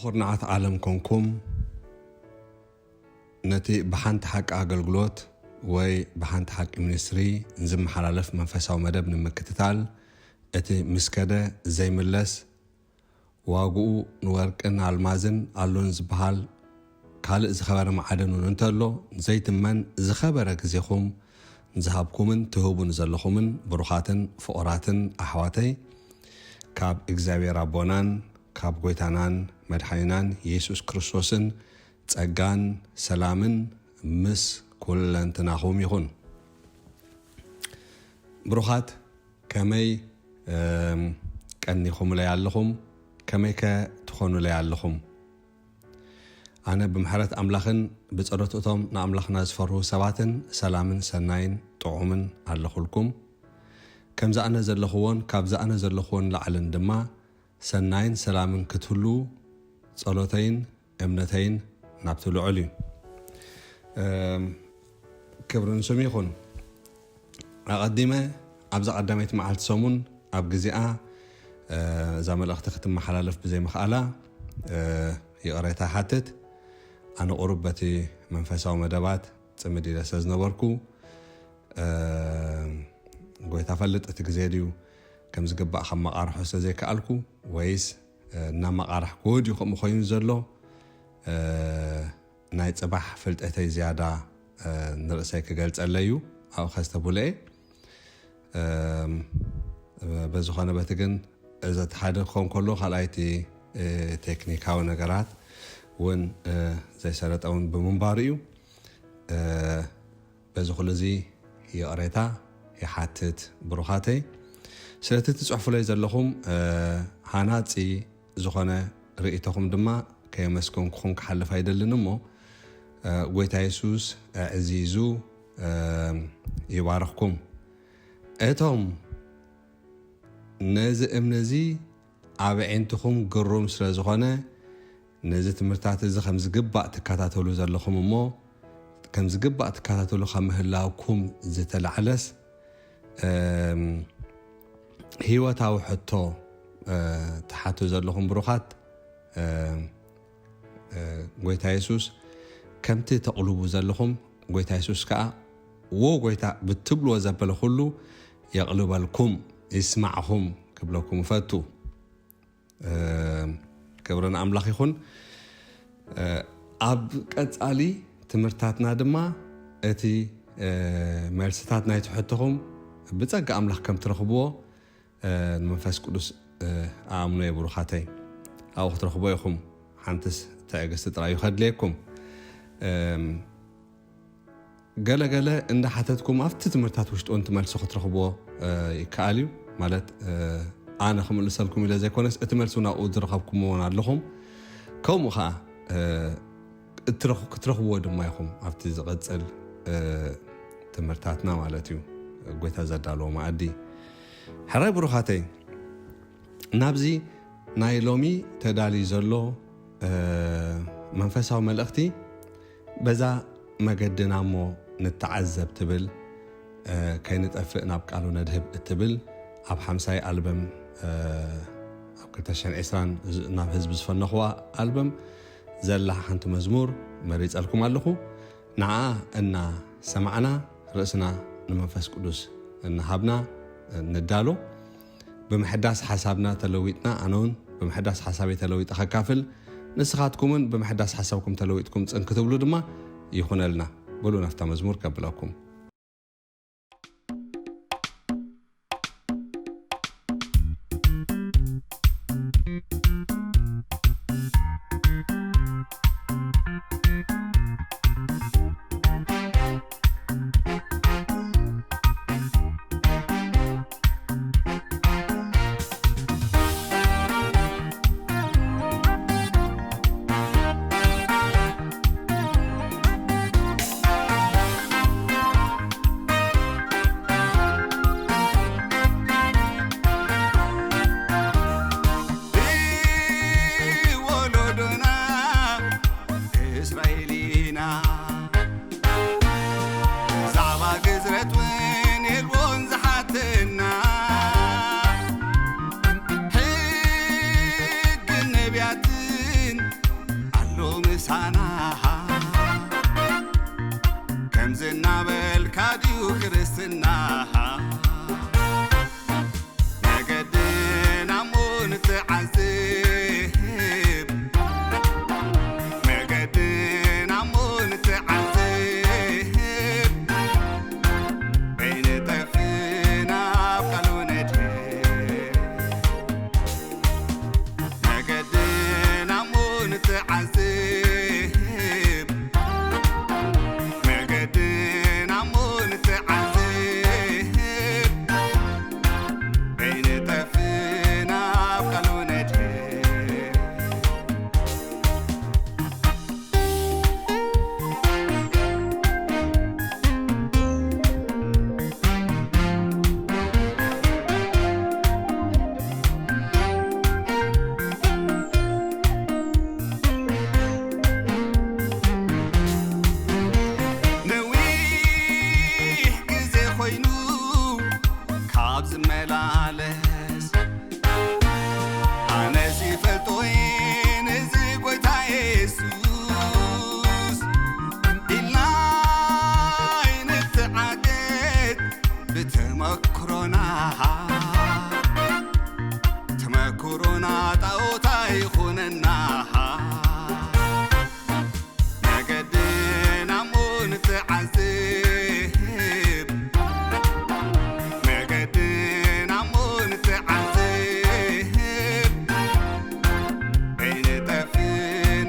ኩርናዓት ዓለም ኮንኩም ነቲ ብሓንቲ ሓቂ ኣገልግሎት ወይ ብሓንቲ ሓቂ ሚኒስትሪ ዝመሓላለፍ መንፈሳዊ መደብ ንምክትታል፣ እቲ ምስ ከደ ዘይምለስ፣ ዋግኡ ንወርቅን ኣልማዝን ኣሎን ዝበሃል ካልእ ዝኸበረ ማዕድን እውን እንተሎ ዘይትመን ዝኸበረ ግዜኹም ዝሃብኩምን ትህቡን ዘለኹምን ብሩኻትን ፍቑራትን ኣሕዋተይ፣ ካብ እግዚኣብሔር ኣቦናን ካብ ጎይታናን መድሓኒናን የሱስ ክርስቶስን ጸጋን ሰላምን ምስ ኩለንትናኹም ይኹን። ብሩኻት፣ ከመይ፣ እም፣ ቀኒኹምለይ ኣለኹም? ከመይከ ትኾኑለይ ኣለኹም? ኣነ ብምሕረት ኣምላኽን ብጸሎት እቶም ንኣምላኽና ዝፈርሁ ሰባትን ሰላምን ሰናይን ጥዑምን ኣለኹልኩም። ከምዚ ኣነ ዘለኹዎን ካብዚ ኣነ ዘለኹዎን ላዕልን ድማ ሰናይን ሰላምን ክትህሉ ጸሎተይን እምነተይን ናብቲ ልዑል እዩ። እም፣ ክብሪ ንስሙ ይኹን። ኣቐዲመ ኣብዛ ቀዳመይቲ መዓልቲ ሰሙን ኣብ ግዜኣ፣ እ፣ እዛ መልእኽቲ ክትመሓላለፍ ብዘይምኽኣላ፣ እ፣ ይቕሬታ ይሓትት። ኣነ ቁሩብ በቲ መንፈሳዊ መደባት ጽምድ ኢለ ስለ ዝነበርኩ፣ እ፣ ጎይታ ፈልጥ እቲ ግዜ ድዩ ከም ዝግባእ ካብ መቓርሖ ስለ ዘይከኣልኩ ወይስ፣ እ፣ እናመቓርሕኩዎ ድዩ ከምኡ ኮይኑ ዘሎ፣ እ፣ ናይ ጽባሕ ፍልጠተይ ዝያዳ፣ እ፣ ንርእሰይ ክገልጸለይ እዩ። ኣብኡ ከስተብህሎ እየ። እም፣ በዝኾነ በቲ ግን እዚ እቲ ሓደ ክኸውን ከሎ፣ ካልኣይ እቲ፣ እ፣ ቴክኒካዊ ነገራት እውን፣ እ፣ ዘይሰለጠ እውን ብምንባሩ እዩ። እ፣ በዚ ኩሉ እዚ ይቕሬታ ይሓትት ብሩኻተይ። ስለቲ ትጽሕፉለይ ዘለኹም፣ እ፣ ሃናጺ ዝኾነ ርእይቶኹም ድማ ከየመስገንኩኹም ክሓልፍ ኣይደልን እሞ፣ እ፣ ጎይታ የሱስ ኣዕዚዙ፣ እ፣ ይባርኽኩም። እቶም ነዚ እምኒ እዚ ኣብ ኣዒንትኹም ግሩም ስለ ዝኾነ፣ ነዚ ትምህርታት እዚ ከም ዝግባእ ትከታተሉ ዘለኹም እሞ፣ ከም ዝግባእ ትከታተሉ ካብ ምህላውኩም ዝተላዕለስ፣ እም፣ ህይወታዊ ሕቶ፣ እ፣ ትሓቱ ዘለኹም ብሩኻት፣ እ፣ እ፣ ጎይታ የሱስ ከምቲ ተቕልቡ ዘለኹም፣ ጎይታ የሱስ ከኣ፣ "ዎ ጎይታ" ብትብልዎ ዘበለ ኩሉ የቕልበልኩም፣ ይስማዕኹም ክብለኩም እፈቱ። እ፣ ክብሪ ንኣምላኽ ይኹን። እ፣ ኣብ ቀጻሊ ትምህርታትና ድማ እቲ፣ እ፣ መልስታት ናይቲ ሕቶኹም ብጸጋ ኣምላኽ ከም ትረኽብዎ፣ እ፣ ንመንፈስ ቅዱስ፣ እ፣ ኣኣምኖ እየ ብሩኻተይ። ኣብኡ ክትረኽብዎ ኢኹም። ሓንትስ ትዕግስቲ ጥራይ እዩ ከድልየኩም። እም፣ ገለ ገለ እንዳሓተትኩም ኣብቲ ትምህርታት ውሽጢ እውን ትመልሱ ክትረኽብዎ፣ እ፣ ይከኣል እዩ። ማለት፣ እ፣ ኣነ ክምልሰልኩም ኢለ ዘይኮነስ እቲ መልሲ እውን ኣብኡ ዝረኸብኩምዎ እውን ኣለኹም። ከምኡ ኸዓ፣ እ፣ እትረኽ-፣ ክትረኽብዎ ድማ ኢኹም ኣብቲ ዝቕጽል፣ እ፣ ትምህርታትና ማለት እዩ። ጎይታ ዘዳለዎ መኣዲ። ሕራይ ብሩኻተይ፣ ናብዚ ናይ ሎሚ ተዳልዩ ዘሎ፣ እ፣ መንፈሳዊ መልእኽቲ በዛ መገድና እሞ ንተዓዘብ ትብል፣ እ፣ ከይንጠፍእ ናብ ቃሉ ነድህብ እትብል ኣብ ሓምሳይ ኣልበም፣ እ፣ ኣብ ክልተ ሽሕን ዕስራን ዝ-፣ ናብ ህዝቢ ዝፈነኽዋ ኣልበም ዘላ ሓንቲ መዝሙር መሪጸልኩም ኣለኹ። ንዓ እናሰማዕና ርእስና ንመንፈስ ቅዱስ እናሃብና ንዳሎ። ብምሕዳስ ሓሳብና ተለዊጥና፣ ኣነ እውን ብምሕዳስ ሓሳበይ ተለዊጠ ከካፍል፣ ንስኻትኩምን ብምሕዳስ ሓሳብኩም ተለዊጥኩም ጽን ክትብሉ ድማ ይኹነልና። በሉ ናብታ መዝሙር ከብለኩም። ዝመላለስ ኣነስ ይፈልጦ እየ ነዚ ጎይታ የሱስ ኢልና ኣይንተዓገት ብተመክሮና ተመክሮና ጣዖት ኣይኹነና መገድና እሞ ንተዓዝብ መገድና እሞ ንተዓዝብ ከይንጠፍእ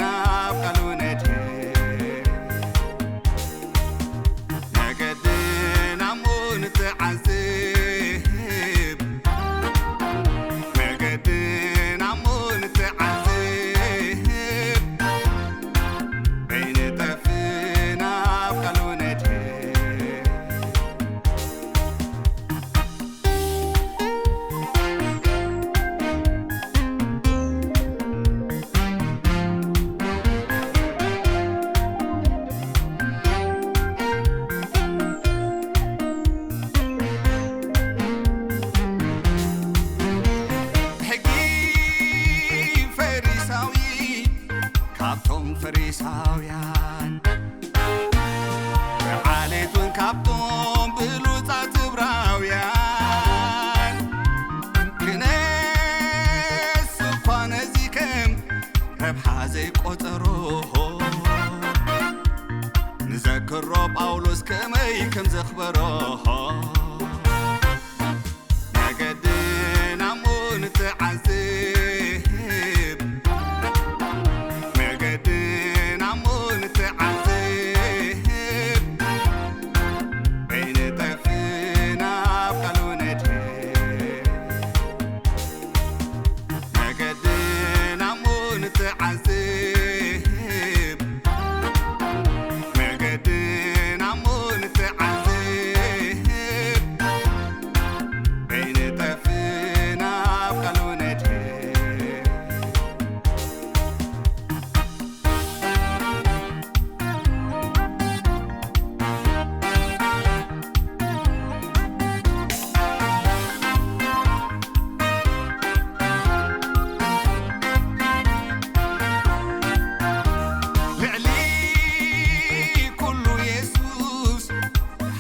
ናብ ቃሉ ነድህብ መገድና እሞ ንተዓዝብ መገድና እሞ ንተዓዝብ ከይንጠፍእ ናብ ቃሉ ነድህብ ሕጊ ፈሪሳዊ ካብቶም ፈሪሳውያን ብዓሌት እውን ካብቶም ብሉጻት እብራውያን ክነስ እኳ ነዚ ከም ረብሓ ዘይቆጸሮ ንዘክሮ ጳውሎስ ከመይ ከም ዘኽበሮ መገድና እሞ ንተዓዝብ መገድና እሞ ንተዓዝብ ከይንጠፍእ ናብ ቃሉ ነድህብ መገድና እሞ ንተዓዝብ መገድና እሞ ንተዓዝብ ከይንጠፍእ ናብ ቃሉ ነድህብ ልዕሊ ኩሉ የሱስ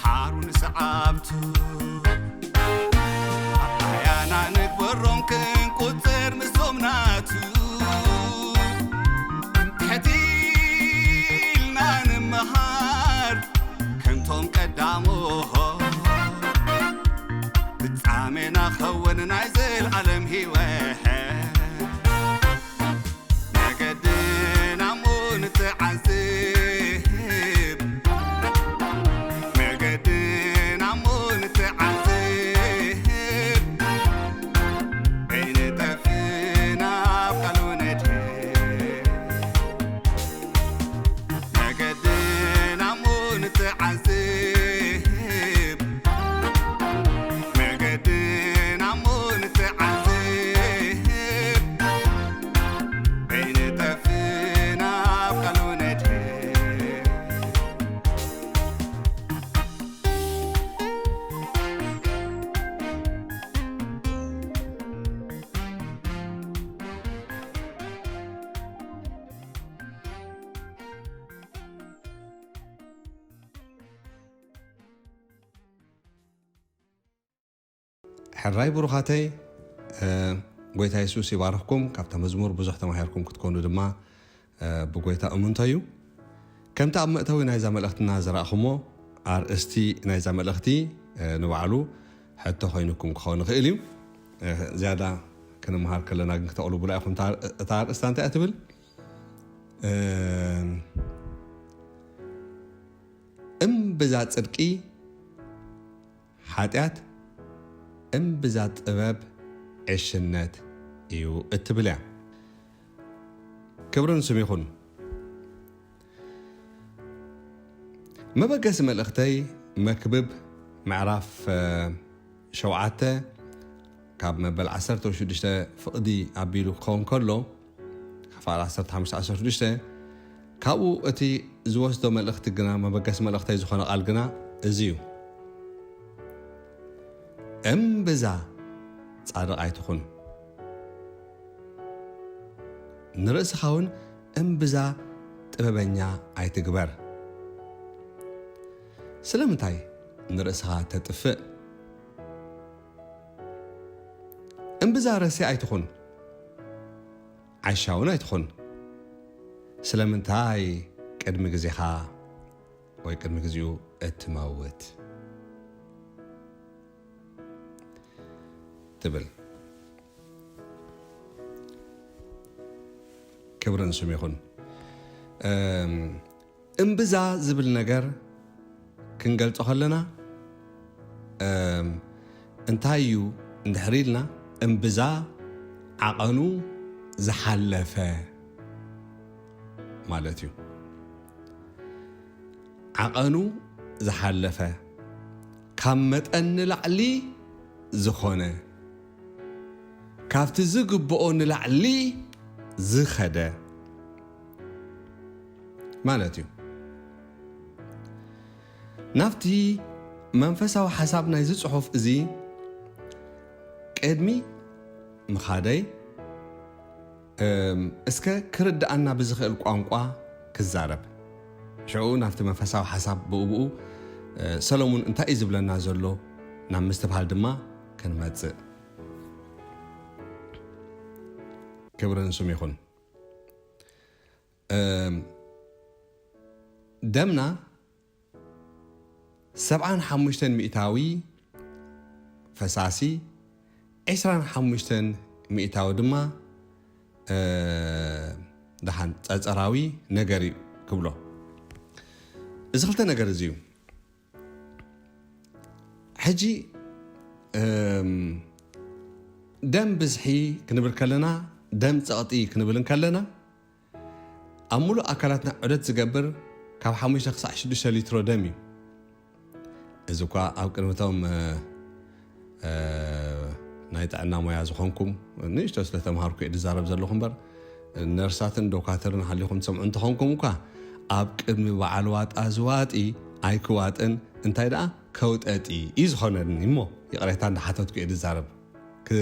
ሓሩን ሰዓብቱ ኣያና ንግበሮም ክንቁጽር ምስቶም ናቱ ሕቲልና ንመሃር ከምቶም ቀዳሞ ፍጻሜና ኸውን ናይ ዘልኣለም ህይወት መገድና እሞ ንተዓዝብ መገድና እሞ ንተዓዝብ ከይንጠፍእ ናብ ቃሉ ነድህብ መገድና እሞ ንተዓዝብ መገድና እሞ ንተዓዝብ ከይንጠፍእ ናብ ቃሉ ነድህብ ሕራይ ብሩኻተይ፣ ጎይታ የሱስ ይባርኽኩም። ካብታ መዝሙር ብዙሕ ተማሂርኩም ክትኮኑ ድማ ብጎይታ እምንቶ እዩ። ከምቲ ኣብ መእተዊ ናይዛ መልእኽትና ዝረእኹሞ ኣርእስቲ ናይዛ መልእኽቲ ንባዕሉ ሕቶ ኮይኑኩም ክኸውን ይኽእል እዩ። ዝያዳ ክንመሃር ከለና ግን ክተቕልቡላ ኢኹም። እታ ኣርእስታ እንታይ እያ ትብል? እምብዛ ጽድቂ ሓጢኣት እምብዛ ጥበብ ዕሽነት እዩ እትብል እያ። ክብሪ ንስም ይኹን። መበገሲ መልእኽተይ መክብብ ምዕራፍ ሸውዓተ ካብ መበል ዓሰርተ ሽዱሽተ ፍቕዲ ኣቢሉ ክኸውን ከሎ ክፋል ዓሰርተ ሓሙሽተ ዓሰርተ ሽዱሽተ ካብኡ እቲ ዝወስዶ መልእኽቲ ግና መበገሲ መልእኽተይ ዝኾነ ቃል ግና እዚ እዩ። እምብዛ ጻድቕ ኣይትኹን፣ ንርእስኻ እውን እምብዛ ጥበበኛ ኣይትግበር። ስለምንታይ ንርእስኻ ተጥፍእ? እምብዛ ረሲ ኣይትኹን፣ ዓሻ እውን ኣይትኹን። ስለምንታይ ቅድሚ ግዜኻ ወይ ቅድሚ ግዜኡ እትመውት? ትብል። ክብሪ ንስም ይኹን። እም፣ እምብዛ ዝብል ነገር ክንገልጾ ከለና፣ እም፣ እንታይ እዩ እንድሕር ኢልና፣ እምብዛ ዓቐኑ ዝሓለፈ ማለት እዩ። ዓቐኑ ዝሓለፈ፣ ካብ መጠን ንላዕሊ ዝኾነ፣ ካብቲ ዝግብኦ ንላዕሊ ዝኸደ ማለት እዩ። ናብቲ መንፈሳዊ ሓሳብ ናይዚ ጽሑፍ እዚ ቅድሚ ምኻደይ፣ እም፣ እስከ ክርድኣና ብዝኽእል ቋንቋ ክዛረብ። ሽዑ ናብቲ መንፈሳዊ ሓሳብ ብኡ ብኡ፣ እ፣ ሰሎሙን እንታይ እዩ ዝብለና ዘሎ ናብ ምስትብሃል ድማ ክንመጽእ። ክብሪ ንስም ይኹን። እም፣ ደምና ሰብዓን ሓሙሽተን ሚእታዊ ፈሳሲ፣ ዕስራን ሓሙሽተን ሚእታዊ ድማ፣ እ፣ ደሓን ጸጸራዊ ነገር እዩ ክብሎ። እዚ ክልተ ነገር እዚ እዩ። ሕጂ፣ እም፣ ደም ብዝሒ ክንብል ከለና፣ ደም ጸቕጢ ክንብል እንከለና፣ ኣብ ሙሉእ ኣካላትና ዑደት ዝገብር ካብ ሓሙሽተ ክሳዕ ሽዱሽተ ሊትሮ ደም እዩ። እዚ እኳ ኣብ ቅድሚቶም፣ እ፣ እ፣ ናይ ጥዕና ሞያ ዝኾንኩም፣ ንእሽቶ ስለ ተምሃርኩ እየ ዝዛረብ ዘለኹ እምበር፣ ነርሳትን ዶካተርን ሃሊኹም ትሰምዑ እንተኾንኩም እኳ፣ ኣብ ቅድሚ በዓል ዋጣ ዝዋጢ ኣይክዋጥን፣ እንታይ ደኣ ከውጠጢ እዩ ዝኾነኒ እሞ፣ ይቕሬታ እንዳሓተትኩ እየ ዝዛረብ። ክ-፣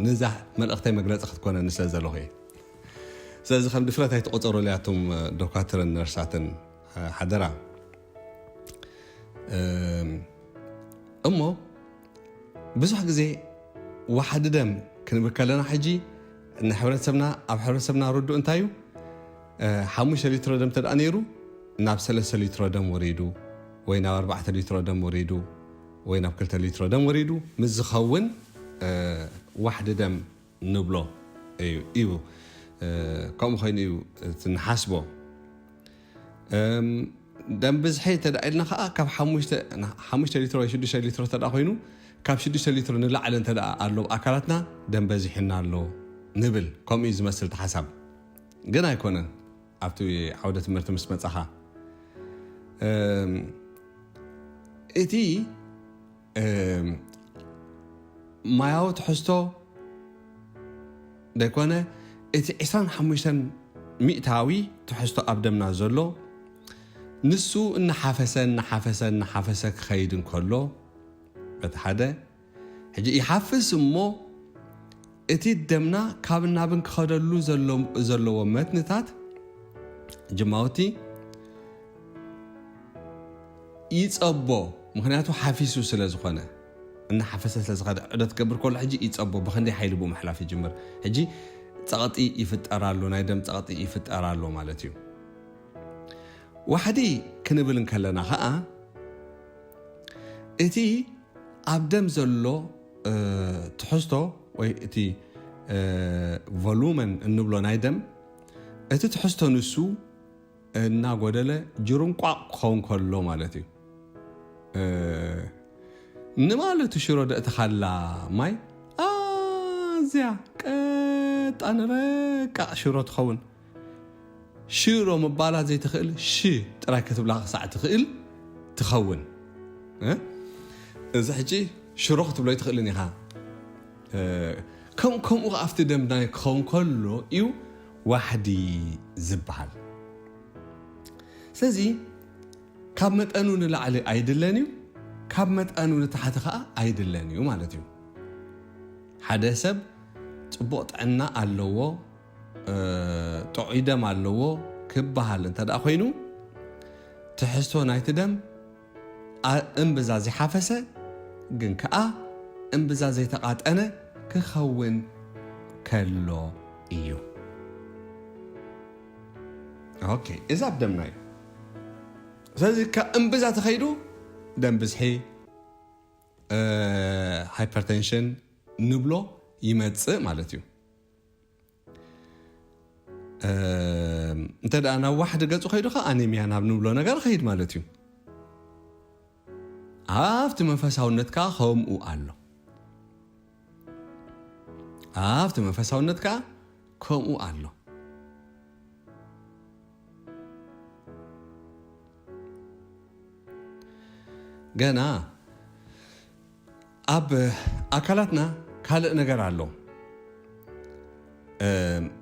ንዛ መልእኽተይ መግለጺ ክትኮነኒ ስለ ዘለኹ እየ። ስለዚ ከም ድፍረት ኣይትቆጸሩለይ ኣቱም ዶካትርን ነርሳትን፣ ሓደራ። እም፣ እሞ ብዙሕ ግዜ ዋሕዲ ደም ክንብል ከለና፣ ሕጂ ንሕብረተሰብና፣ ኣብ ሕብረተሰብና ርዱእ እንታይ እዩ? እ፣ ሓሙሽተ ሊትሮ ደም ተደኣ ነይሩ፣ ናብ ሰለስተ ሊትሮ ደም ወሪዱ፣ ወይ ናብ ኣርባዕተ ሊትሮ ደም ወሪዱ፣ ወይ ናብ ክልተ ሊትሮ ደም ወሪዱ ምስ ዝኸውን፣ እ፣ ዋሕዲ ደም ንብሎ እዩ፣ እዩ። እ፣ ከምኡ ኮይኑ እዩ እቲ ንሓስቦ። እም፣ ደም ብዝሒ እንተ ደኣ ኢልና ኸዓ ካብ ሓሙሽተ፣ ሓሙሽተ ሊትሮ ወይ ሽዱሽተ ሊትሮ እንተ ደኣ ኮይኑ፣ ካብ ሽዱሽተ ሊትሮ ንላዕሊ እንተ ደኣ ኣሎ ኣብ ኣካላትና፣ ደም በዚሑና ኣሎ ንብል። ከምኡ እዩ ዝመስል እቲ ሓሳብ። ግን ኣይኮነን። ኣብቲ ዓውደ ትምህርቲ ምስ መጻኻ፣ እም፣ እቲ፣ እም፣ ማያዊ ትሕዝቶ ደይኮነ፣ እቲ ዕስራን ሓሙሽተን ሚእታዊ ትሕዝቶ ኣብ ደምና ዘሎ፣ ንሱ እናሓፈሰ፣ እናሓፈሰ፣ እናሓፈሰ ክኸይድ እንከሎ፣ በቲ ሓደ፣ ሕጂ ይሓፍስ እሞ፣ እቲ ደምና ካብ ናብን ክኸደሉ ዘሎ-፣ ዘለዎ መትንታት፣ ጅማውቲ ይጸቦ፣ ምኽንያቱ ሓፊሱ ስለ ዝኾነ፣ እናሓፈሰ ስለ ዝኸደ፣ ዑደት ክገብር ከሎ፣ ሕጂ ይጸቦ፣ ብኽንደይ ሓይሊ ብኡ ምሕላፍ ይጅምር። ሕጂ ጸቕጢ ይፍጠር ኣሎ፣ ናይ ደም ጸቕጢ ይፍጠር ኣሎ ማለት እዩ። ዋሕዲ ክንብል እንከለና ኸኣ፣ እቲ ኣብ ደም ዘሎ፣ እ፣ ትሕዝቶ ወይ እቲ፣ እ፣ ቮሉመን እንብሎ ናይ ደም፣ እቲ ትሕዝቶ ንሱ እናጎደለ ጅርንቋቕ ክኸውን ከሎ ማለት እዩ። እ፣ ንማለቱ ሽሮ ደእተኻላ ማይ ኣዝያ ቀጣን ረቃቕ ሽሮ ትኸውን። ሽሮ ምባላ ዘይትኽእል ሽ ጥራይ ክትብላ ክሳዕ ትኽእል ትኸውን። እ? እዚ ሕጂ ሽሮ ክትብሎ ኣይትኽእልን ኢኻ። እ፣ ከም-፣ ከምኡ ከኣ ኣብቲ ደም ናይ ክኸውን ከሎ እዩ ዋሕዲ ዝበሃል። ስለዚ ካብ መጠኑ ንላዕሊ ኣይድለን እዩ፣ ካብ መጠኑ ንታሕቲ ከዓ ኣይድለን እዩ ማለት እዩ። ሓደ ሰብ ፅቡቕ ጥዕና ኣለዎ፣ ጥዑይ ደም ኣለዎ ክበሃል እንተ ደኣ ኮይኑ፣ ትሕዝቶ ናይቲ ደም እምብዛ ዘይሓፈሰ ግን ከኣ እምብዛ ዘይተቓጠነ ክኸውን ከሎ እዩ። ኦኬ፣ እዚ ኣብ ደምና እዩ። ስለዚ እምብዛ ተኸይዱ ደም ብዝሒ፣ ሃይፐርቴንሽን ንብሎ ይመጽእ ማለት እዩ። እንተ ደኣ ናብ ዋሕዲ ገጹ ከይዱ ከ ኣኔሚያ ናብ ንብሎ ነገር ኸይድ ማለት እዩ። ኣብቲ መንፈሳውነት ከኣ ከምኡ ኣሎ። ኣብቲ መንፈሳውነት ከኣ ከምኡ ኣሎ። ገና ኣብ ኣካላትና ካልእ ነገር ኣሎ።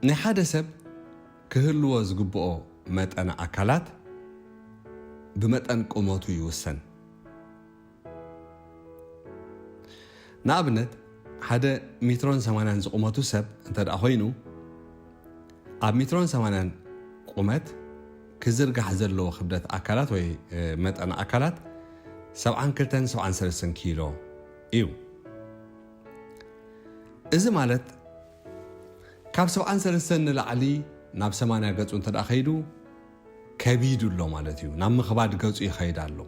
ናይ ሓደ ሰብ ክህልዎ ዝግብኦ መጠን ኣካላት ብመጠን ቁመቱ ይውሰን። ንኣብነት፣ ሓደ ሜትሮን ሰማንያን ዝቑመቱ ሰብ እንተ ደኣ ኮይኑ፣ ኣብ ሜትሮን ሰማንያን ቁመት ክዝርጋሕ ዘለዎ ክብደት ኣካላት ወይ መጠን ኣካላት ሰብዓን ክልተን ሰብዓን ሰለስተን ኪሎ እዩ። እዚ ማለት ካብ ሰብዓን ሰለስተን ንላዕሊ ናብ ሰማንያ ገጹ እንተ ደኣ ከይዱ ከቢዱ ኣሎ ማለት እዩ። ናብ ምኽባድ ገጹ ይኸይድ ኣሎ።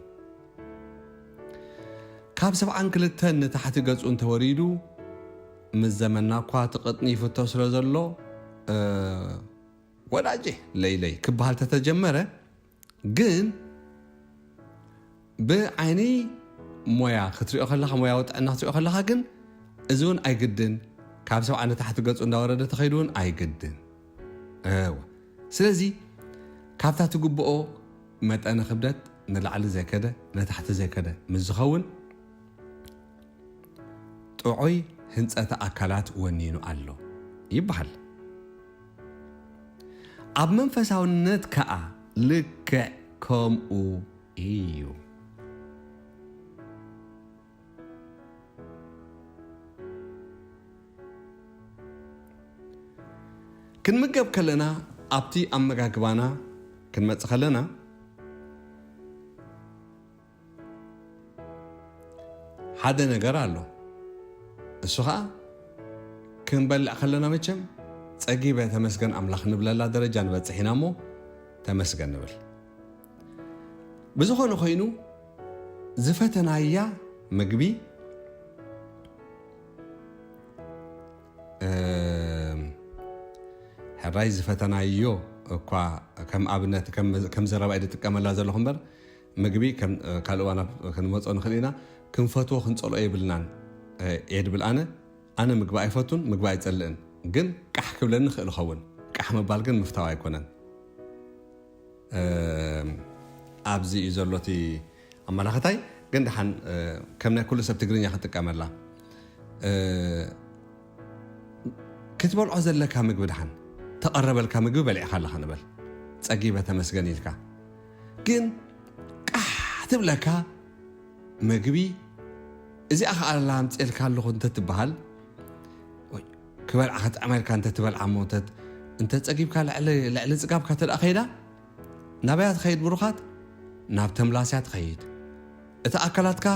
ካብ ሰብዓን ክልተን ንታሕቲ ገጹ እንተወሪዱ ምስ ዘመንና እኳ እቲ ቅጥኒ ይፍቶ ስለ ዘሎ ወዳጄ ለይለይ ክበሃል ተተጀመረ ግን ብዓይኒ ሞያ ክትሪኦ ከለኻ፣ ሞያዊ ጥዕና ክትሪኦ ከለኻ ግን እዚ እውን ኣይግድን። ካብ ሰብዓ ንታሕቲ ገጹ እንዳወረደ ተኸይዱ እውን ኣይግድን። እወ። ስለዚ ካብታ ትግብኦ መጠነ ክብደት ንላዕሊ ዘይከደ፣ ንታሕቲ ዘይከደ ምስ ዝኸውን ጥዑይ ህንጸተ ኣካላት ወኒኑ ኣሎ ይበሃል። ኣብ መንፈሳውነት ከኣ ልክዕ ከምኡ እዩ። ክንምገብ ከለና ኣብቲ ኣመጋግባና ክንመጽእ ከለና ሓደ ነገር ኣሎ። እሱ ኸኣ ክንበልዕ ከለና መቸም ጸጊበ ተመስገን ኣምላኽ ንብለላ ደረጃ ንበጽሕ ኢና እሞ ተመስገን ንብል። ብዝኾነ ኮይኑ ዝፈተናያ ምግቢ ሕራይ ዝፈተናዮ እኳ ከም ኣብነት ከም ዘረባ እየ ዝጥቀመላ ዘለኹ እምበር ምግቢ ካልእ እዋን ክንመፆ ንኽእል ኢና። ክንፈትዎ ክንፀልኦ የብልናን እየ ድብል ኣነ። ኣነ ምግቢ ኣይፈቱን፣ ምግቢ ኣይፀልእን፣ ግን ቃሕ ክብለኒ ክእል ኸውን። ቃሕ ምባል ግን ምፍታው ኣይኮነን። ኣብዚ እዩ ዘሎ እቲ ኣመላኽታይ። ግን ደሓን ከም ናይ ኩሉ ሰብ ትግርኛ ክጥቀመላ ክትበልዖ ዘለካ ምግቢ ደሓን ተቐረበልካ ምግቢ በሊዕካ ኣለኻ ንበል። ጸጊበ ተመስገን ኢልካ ግን ቃሕ ትብለካ ምግቢ እዚኣ ኸዓ ኣምፅኤልካ ኣለኹ እንተትበሃል ክበልዓ ክጥዕማ ኢልካ እንተትበልዓ እሞ እንተፀጊብካ ልዕሊ ፅጋብካ ተደኣ ከይዳ ናበያ ትኸይድ ብሩኻት? ናብ ተምላስያ ትኸይድ። እቲ ኣካላትካ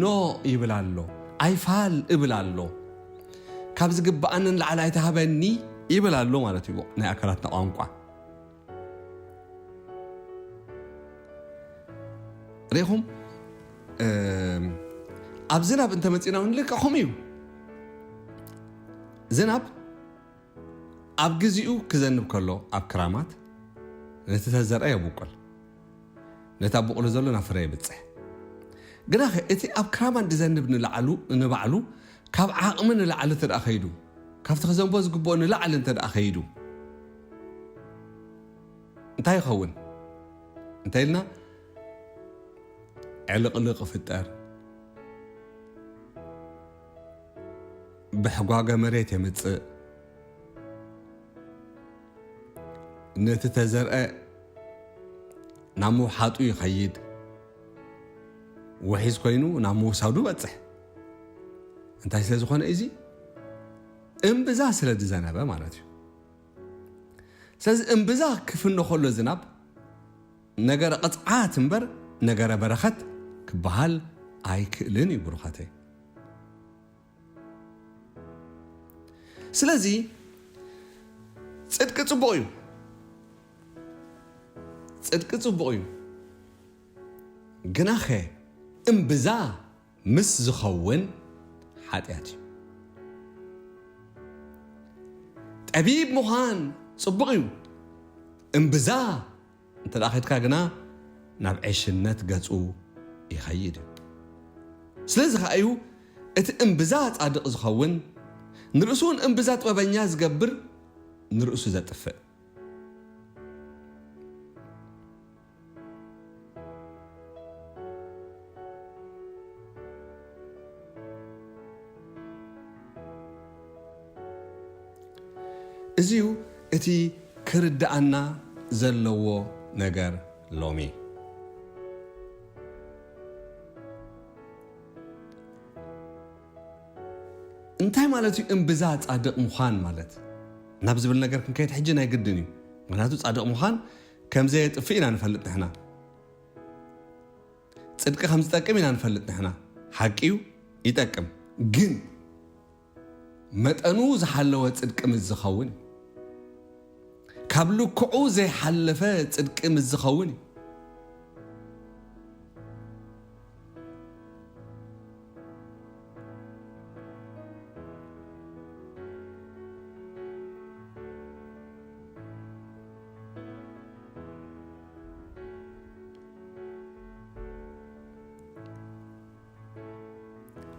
ኖ ይብል ኣሎ። ኣይፋል እብል ኣሎ። ካብ ዝግብኣንን ላዕሊ ኣይትሃበኒ ይብል ኣሎ ማለት እዩ ናይ ኣካላትና ቋንቋ። ርኢኹም ኣብ ዝናብ እንተመፂና እውን ልክዕኹም እዩ። ዝናብ ኣብ ግዚኡ ክዘንብ ከሎ ኣብ ክራማት ነቲ ተዘርአ የብቁል፣ ነቲ ኣብ ብቑሉ ዘሎ ናብ ፍረ የብፅሕ። ግናኸ እቲ ኣብ ክራማት ዝዘንብ ንላዕሉ ንባዕሉ ካብ ዓቕሚ ንላዕሊ እንተ ደኣ ኸይዱ፣ ካብቲ ክዘንቦ ዝግብኦ ንላዕሊ እንተ ደኣ ኸይዱ እንታይ ይኸውን? እንታይ ኢልና ዕልቕልቕ ይፍጠር፣ ብሕጓገ መሬት የምፅእ፣ ነቲ ተዘርአ ናብ ምውሓጡ ይኸይድ። ውሒዝ ኮይኑ ናብ ምውሳዱ በጽሕ። እንታይ ስለ ዝኾነ እዚ እምብዛ ስለ ዝዘነበ ማለት እዩ። ስለዚ እምብዛ ክፍኖ ከሎ ዝናብ ነገረ ቅጽዓት እምበር ነገረ በረኸት ክበሃል ኣይክእልን እዩ ብሩኻተይ። ስለዚ ጽድቂ ጽቡቕ እዩ። ጽድቂ ጽቡቕ እዩ። ግናኸ እምብዛ ምስ ዝኸውን ሓጢኣት እዩ። ጠቢብ ምዃን ጽቡቕ እዩ። እምብዛ እንተ ደኣ ኸድካ ግና ናብ ዕሽነት ገጹ ይኸይድ እዩ። ስለዚ ኸኣ እዩ እቲ እምብዛ ጻድቕ ዝኸውን ንርእሱ እውን እምብዛ ጥበበኛ ዝገብር ንርእሱ ዘጥፍእ። እዚዩ እቲ ክርድኣና ዘለዎ ነገር ሎሚ። እንታይ ማለት እዩ እምብዛ ጻድቕ ምዃን ማለት? ናብ ዝብል ነገር ክንከይድ ሕጂ ናይ ግድን እዩ። ምኽንያቱ ጻድቕ ምዃን ከም ዘየጥፍእ ኢና ንፈልጥ ንሕና። ጽድቂ ከም ዝጠቅም ኢና ንፈልጥ ንሕና። ሓቂ እዩ፣ ይጠቅም። ግን መጠኑ ዝሓለወ ጽድቂ ምስ ዝኸውን እዩ። ካብ ልክዑ ዘይሓለፈ ጽድቂ ምስ ዝኸውን እዩ።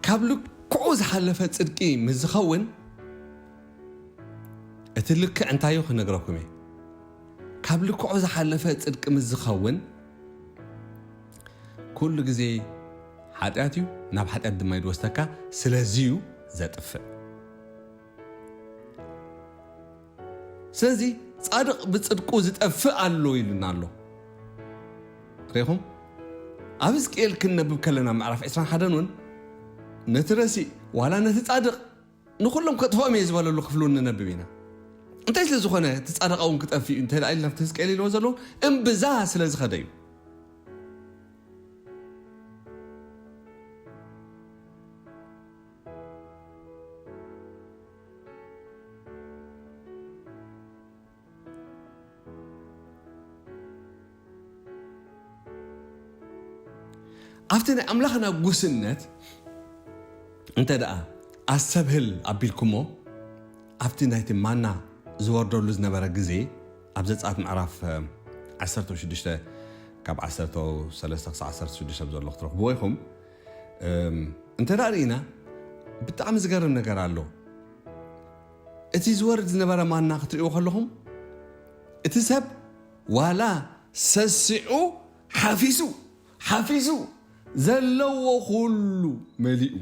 ካብ ልክዑ ዝሓለፈ ጽድቂ ምስ ዝኸውን፣ እቲ ልክዕ እንታይ እዩ ክነግረኩም እየ። ካብ ልክዑ ዝሓለፈ ጽድቂ ምስ ዝኸውን፣ ኩሉ ግዜ ሓጢኣት እዩ፣ ናብ ሓጢኣት ድማ እዩ ዝወስደካ። ስለዚ እዩ ዘጥፍእ። ስለዚ ጻድቕ ብጽድቁ ዝጠፍእ ኣሎ ኢሉና ኣሎ። ርኢኹም? ኣብ ሕዝቅኤል ክንነብብ ከለና ምዕራፍ ዕስራን ሓደን እውን ነቲ ረሲእ ዋላ ነቲ ጻድቕ ንኹሎም ከጥፍኦም እየ ዝበለሉ ክፍሊ እውን ንነብብ ኢና። እንታይ ስለ ዝኾነ እቲ ጻድቕ እውን ክጠፍእ እዩ እንተ ደኣ ኢልና ኣብቲ ሕዝቅኤል ኢልዎ ዘለዉ እምብዛ ስለ ዝኸደ እዩ። ኣብቲ ናይ ኣምላኽና ጉስነት እንተ ደኣ ኣስተብህል ኣቢልኩሞ፣ ኣብቲ ናይቲ ማና ዝወርደሉ ዝነበረ ግዜ፣ ኣብ ዘጸኣት ምዕራፍ፣ እ፣ ዓሰርተ ሽዱሽተ ካብ ዓሰርተ ሰለስተ ክሳብ ዓሰርተ ሽዱሽተ ኣብ ዘሎ ክትረኽብዎ ኢኹም። እም፣ እንተ ደኣ ርኢና፣ ብጣዕሚ ዝገርም ነገር ኣሎ። እቲ ዝወርድ ዝነበረ ማና ክትርእይዎ ከለኹም፣ እቲ ሰብ ዋላ ሰሲዑ ሓፊሱ፣ ሓፊሱ ዘለዎ ኩሉ መሊኡ፣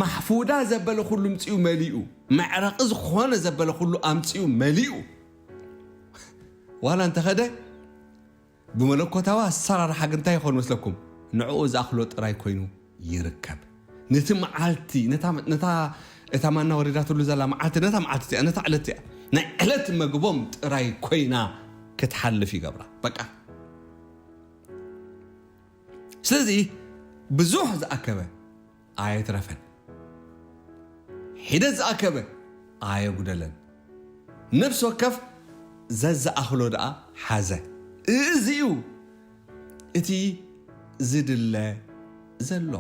ማሕፉዳ ዘበለ ኩሉ ምጽኡ መሊኡ፣ መዕረቒ ዝኾነ ዘበለ ኩሉ ኣምጽኡ መሊኡ። ዋላ እንተኸደ ብመለኮታዊ ኣሰራርሓ ግን እንታይ ይኸውን መስለኩም? ንዕኡ ዝኣኽሎ ጥራይ ኮይኑ ይርከብ። ነቲ መዓልቲ፣ ነታ፣ ነታ፣ እታ ማና ወሪዳትሉ ዘላ መዓልቲ፣ ነታ መዓልቲ እቲኣ፣ ነታ ዕለት እቲኣ፣ ናይ ዕለት መግቦም ጥራይ ኮይና ክትሓልፍ ይገብራ። በቃ። ስለዚ ብዙሕ ዝኣከበ ኣየትረፈን፣ ሒደት ዝኣከበ ኣየጉደለን። ነፍሲ ወከፍ ዘዝኣኽሎ ደኣ ሓዘ። እዚ እዩ እቲ ዝድለ ዘሎ።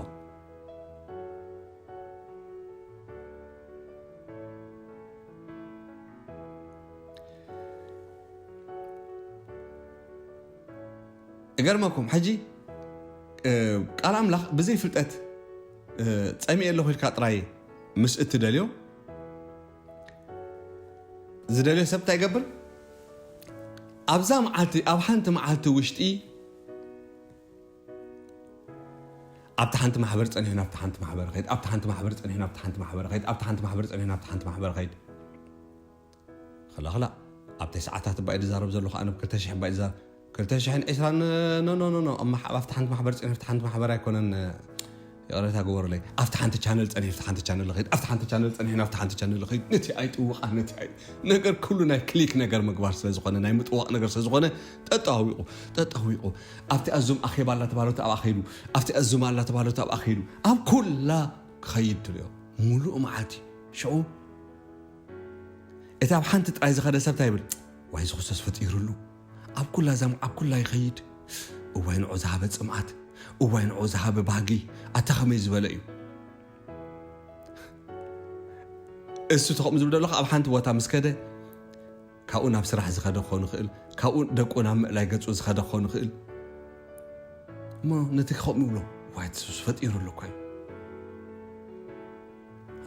እገርመኩም፣ ሕጂ፣ እ፣ ቃል ኣምላኽ ብዘይ ፍልጠት፣ እ፣ ጸሚኤ ኣለኹ ኢልካ ጥራይ ምስ እትደልዮ፣ ዝደልዮ ሰብ እንታይ ይገብር? ኣብዛ መዓልቲ፣ ኣብ ሓንቲ መዓልቲ ውሽጢ፣ ኣብታ ሓንቲ ማሕበር ጸኒሑ ናብታ ሓንቲ ማሕበር ኸይድ፣ ኣብታ ሓንቲ ማሕበር ጸኒሑ ናብታ ሓንቲ ማሕበር ኸይድ፣ ኣብታ ሓንቲ ማሕበር ጸኒሑ ናብታ ሓንቲ ማሕበር ኸይድ። ኸላ፣ ኸላ፣ ኣብ ተስዓታት እባ እዩ ዝዛረብ ዘሎ፣ ኸዓ ናብ ክልተ ሽሕ እባ እዩ ዝዛረብ። ክልተ ሽሕን ዕስራን፣ ኖ ኖ ኖ ኖ፣ ኣብ ማሕ- ኣብቲ ሓንቲ ማሕበር ጸኒሑ ኣብቲ ሓንቲ ማሕበር ኣይኮነን። ይቕሬታ ግበሩለይ። ኣብቲ ሓንቲ ቻነል ጸኒሑ ኣብቲ ሓንቲ ቻነል ልኸይድ፣ ኣብቲ ሓንቲ ቻነል ጸኒሑ ኣብቲ ሓንቲ ቻነል ልኸይድ። ነቲ ኣይጥውቓ፣ ነቲ ኣይ ነገር ኩሉ ናይ ክሊክ ነገር ምግባር ስለ ዝኾነ፣ ናይ ምጥዋቕ ነገር ስለ ዝኾነ፣ ጠጣዊቑ ጠጣዊቑ ኣብቲ ኣዙም ኣኼባ ኣላ ተባህለት ኣብኣ ኸይዱ፣ ኣብቲ ኣዙም ኣላ ተባህለት ኣብኣ ኸይዱ፣ ኣብ ኩላ ክኸይድ ትሪኦ። ሙሉእ መዓልቲ ሽዑ እቲ ኣብ ሓንቲ ጥራይ ዝኸደ ሰብ እንታይ ይብል? ዋይ ዝኽሰስ ፈጢሩሉ። ኣብ ኩላ ዛም ኣብ ኩላ ይኸይድ። እዋይ ንዑ ዝሃበ ጽምኣት፣ እዋይ ንዑ ዝሃበ ባህጊ፣ ኣታ ኸመይ ዝበለ እዩ። እሱ ተኸምኡ ዝብል ዘሎ ኣብ ሓንቲ ቦታ ምስ ከደ ካብኡ ናብ ስራሕ ዝኸደ ክኸውን ይኽእል፣ ካብኡ ደቁ ናብ ምእላይ ገጹ ዝኸደ ክኸውን ይኽእል። እሞ ነቲ ከምኡ ይብሎ፣ ዋይ ትሱስ ፈጢሩ ኣሎ እኮ እዩ።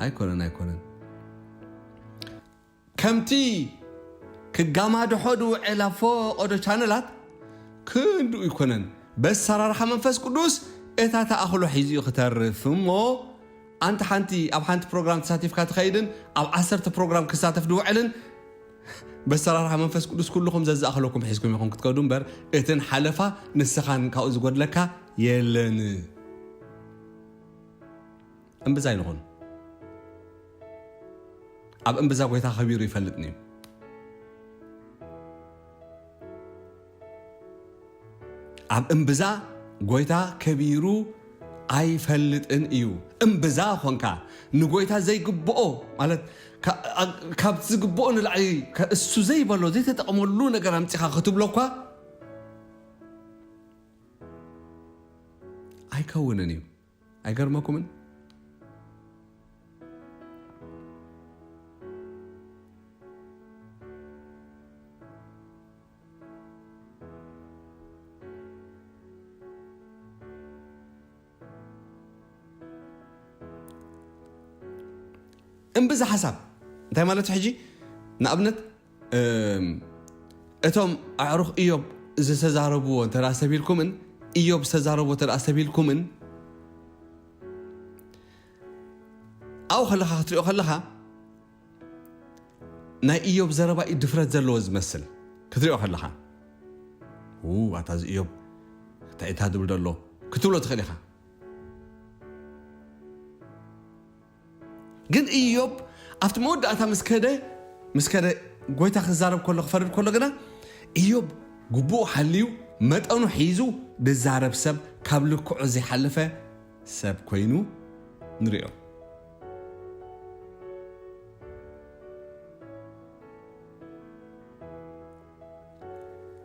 ኣይኮነን ኣይኮነን። ከምቲ ክጋማድሖ ድውዕል ኣብ ፈቐዶ ቻነላት ክንድኡ ይኮነን። በሰራርሓ መንፈስ ቅዱስ እታ ተኣኽሎ ሒዙ እዩ ክተርፍ እሞ ኣንቲ ሓንቲ ኣብ ሓንቲ ፕሮግራም ተሳቲፍካ ትኸይድን ኣብ ዓሰርተ ፕሮግራም ክሳተፍ ድውዕልን በሰራርሓ መንፈስ ቅዱስ ኩልኹም ዘዝኣኽለኩም ሒዝኩም ኢኹም ክትከዱ እምበር እትን ሓለፋ ንስኻን ካብኡ ዝጎድለካ የለን። እምብዛ ኣይንኹን። ኣብ እምብዛ ጎይታ ከቢሩ ይፈልጥን እዩ። ኣብ እምብዛ ጎይታ ከቢሩ ኣይፈልጥን እዩ። እምብዛ ኾንካ ንጎይታ ዘይግብኦ ማለት ካብ ዝግብኦ ንላዕሊ እሱ ዘይበሎ ዘይተጠቕመሉ ነገር ኣምፂኻ ክትብሎ እኳ ኣይከውንን እዩ። ኣይገርመኩምን? እምብዛ ሓሳብ እንታይ ማለት ሕጂ ንኣብነት እቶም ኣዕሩኽ እዮብ ዝተዛረብዎ እንተ ሰቢልኩምን እዮብ ዝተዛረብዎ እንተ ሰቢልኩምን ኣብኡ ከለኻ ክትሪኦ ከለኻ ናይ እዮብ ዘረባ እዩ ድፍረት ዘለዎ ዝመስል ክትሪኦ ከለኻ ኣታ እዚ እዮብ እንታይ እታ ድብል ደሎ ክትብሎ ትኽእል ኢኻ። ግን እዮብ ኣብቲ መወዳእታ ምስ ከደ ምስ ከደ ጎይታ ክዛረብ ከሎ ክፈርድ ከሎ ግና እዮብ ግቡኡ ሓልዩ መጠኑ ሒዙ ዝዛረብ ሰብ ካብ ልክዑ ዘይሓለፈ ሰብ ኮይኑ ንሪኦ።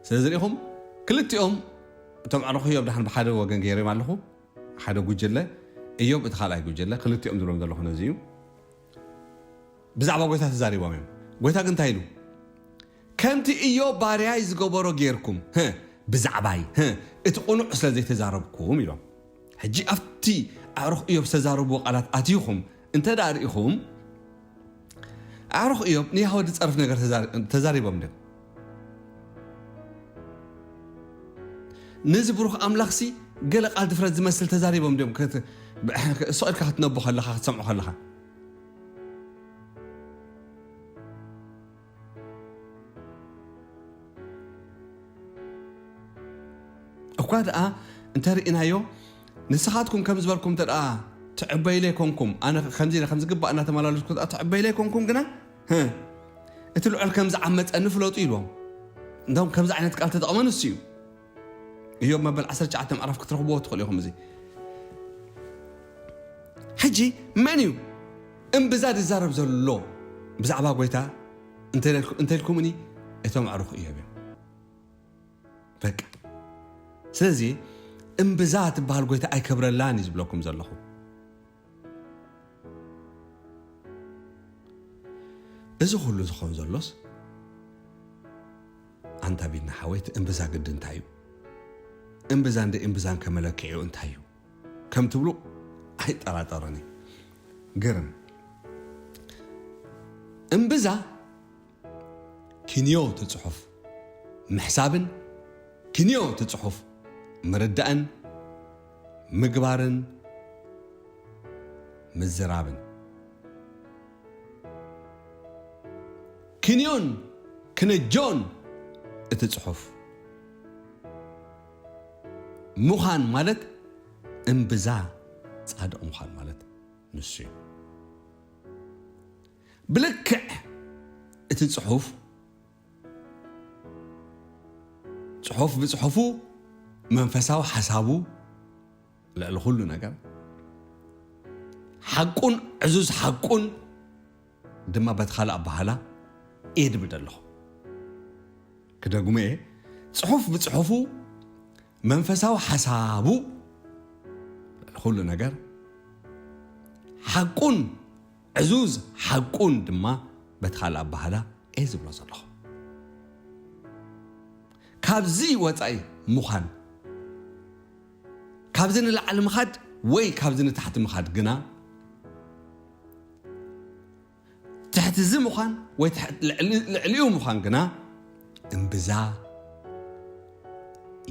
ስለዚ ሪኢኹም ክልቲኦም እቶም ኣዕሩኽ እዮብ ደሓን ብሓደ ወገን ገይሮም ኣለኹ። ሓደ ጉጅለ እዮብ እቲ ካልኣይ ጉጅለ ክልቲኦም ዝብሎም ዘለኹ ነዚ እዩ። ብዛዕባ ጎይታ ተዛሪቦም እዮም። ጎይታ ግን እንታይ ኢሉ? ከምቲ እዮብ ባርያይ ዝገበሮ ጌርኩም ብዛዕባይ እቲ ቁኑዕ ስለ ዘይተዛረብኩም ኢሎም። ሕጂ ኣብቲ ኣዕሩኽ እዮብ ዝተዛረብዎ ቃላት ኣትይኹም እንተ ደኣ ርኢኹም ኣዕሩኽ እዮም ንያህወ ዝጸርፍ ነገር ተዛሪቦም ድም ነዚ ብሩኽ ኣምላኽሲ ገለ ቃል ድፍረት ዝመስል ተዛሪቦም ድም ስቕ ኢልካ ክትነቦ ከለኻ ክትሰምዖ ከለኻ እኳ ደኣ እንተ ርኢናዮ ንስኻትኩም ከም ዝበልኩም እንተ ደኣ ትዕበይለይ ኮንኩም ኣነ ከምዚ ኢለ ከም ዝግባእ እናተመላለስኩ ደኣ ትዕበይለይ ኮንኩም ግና እቲ ልዑል ከም ዝዓመፀኒ ፍለጡ ኢልዎም። እንደውም ከምዚ ዓይነት ቃል ተጠቕመ ንሱ እዩ። እዮብ መበል ዓሰርተ ትሽዓተ ምዕራፍ ክትረኽብዎ ትኽእሉ ኢኹም። እዚ ሕጂ መን እዩ እምብዛ ዝዛረብ ዘሎ ብዛዕባ ጎይታ እንተልኩምኒ እቶም ኣዕሩኽ እዮም። በቃ ስለዚ እምብዛ ትበሃል ጎይታ ኣይከብረላን እዩ ዝብለኩም ዘለኹ። እዚ ኩሉ ዝኸውን ዘሎስ ኣንታ ቢና ሓወይ እቲ እምብዛ ግዲ እንታይ እዩ? እምብዛ እንደ እምብዛን ከመለክዒኡ እንታይ እዩ? ከም ትብሉ ኣይጠራጠርን እዩ። ግርም እምብዛ ኪንዮ እቲ ጽሑፍ ምሕሳብን ኪንዮ እቲ ጽሑፍ ምርዳእን ምግባርን ምዝራብን ኪንዮን ክነጆን እቲ ጽሑፍ ምዃን ማለት እምብዛ ጻድቕ ምዃን ማለት ንሱ እዩ። ብልክዕ እቲ ጽሑፍ፣ ጽሑፍ ብጽሑፉ መንፈሳዊ ሓሳቡ ልዕሊ ኩሉ ነገር ሓቁን ዕዙዝ ሓቁን ድማ በቲ ካልእ ኣበሃላ እየ ድብል ዘለኹ። ክደግሞ እየ። ጽሑፍ ብጽሑፉ መንፈሳዊ ሓሳቡ ልዕሊ ኩሉ ነገር ሓቁን ዕዙዝ ሓቁን ድማ በቲ ካልእ ኣበሃላ እየ ዝብሎ ዘለኹ። ካብዚ ወጻኢ ምዃን፣ ካብዚ ንላዕሊ ምኻድ ወይ ካብዚ ንታሕቲ ምኻድ ግና፣ ትሕቲ እዚ ምዃን ወይ ትሕቲ ልዕሊ-፣ ልዕሊኡ ምዃን ግና እምብዛ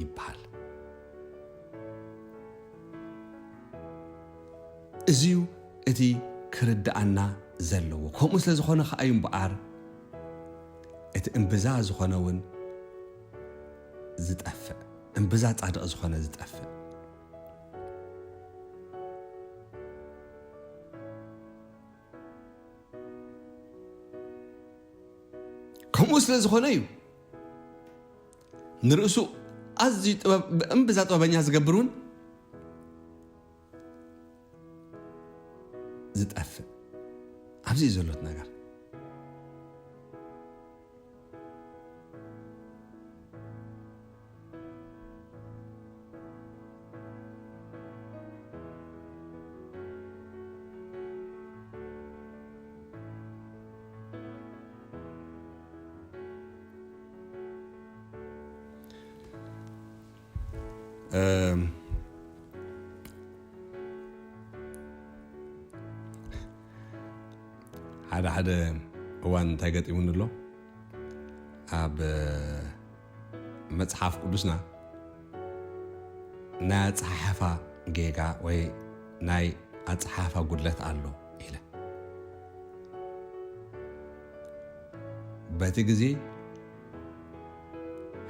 ይበሃል። እዚዩ እቲ ክርድኣና ዘለዎ። ከምኡ ስለ ዝኾነ ከኣ እዩ እምበኣር እቲ እምብዛ ዝኾነ እውን ዝጠፍእ፣ እምብዛ ጻድቕ ዝኾነ ዝጠፍእ። ከምኡ ስለ ዝኾነ እዩ ንርእሱ ኣዝዩ ጥበብ-፣ እምብዛ ጥበበኛ ዝገብር እውን ዝጠፍእ። ኣብዚ እዩ ዘሎት ነገር። እም፣ ሓደ ሓደ እዋን እንታይ ገጢሙኒ ኣሎ? ኣብ መጽሓፍ ቅዱስና ናይ ኣጸሓሕፋ ጌጋ ወይ ናይ ኣጸሓሕፋ ጉድለት ኣሎ ኢለ። በቲ ግዜ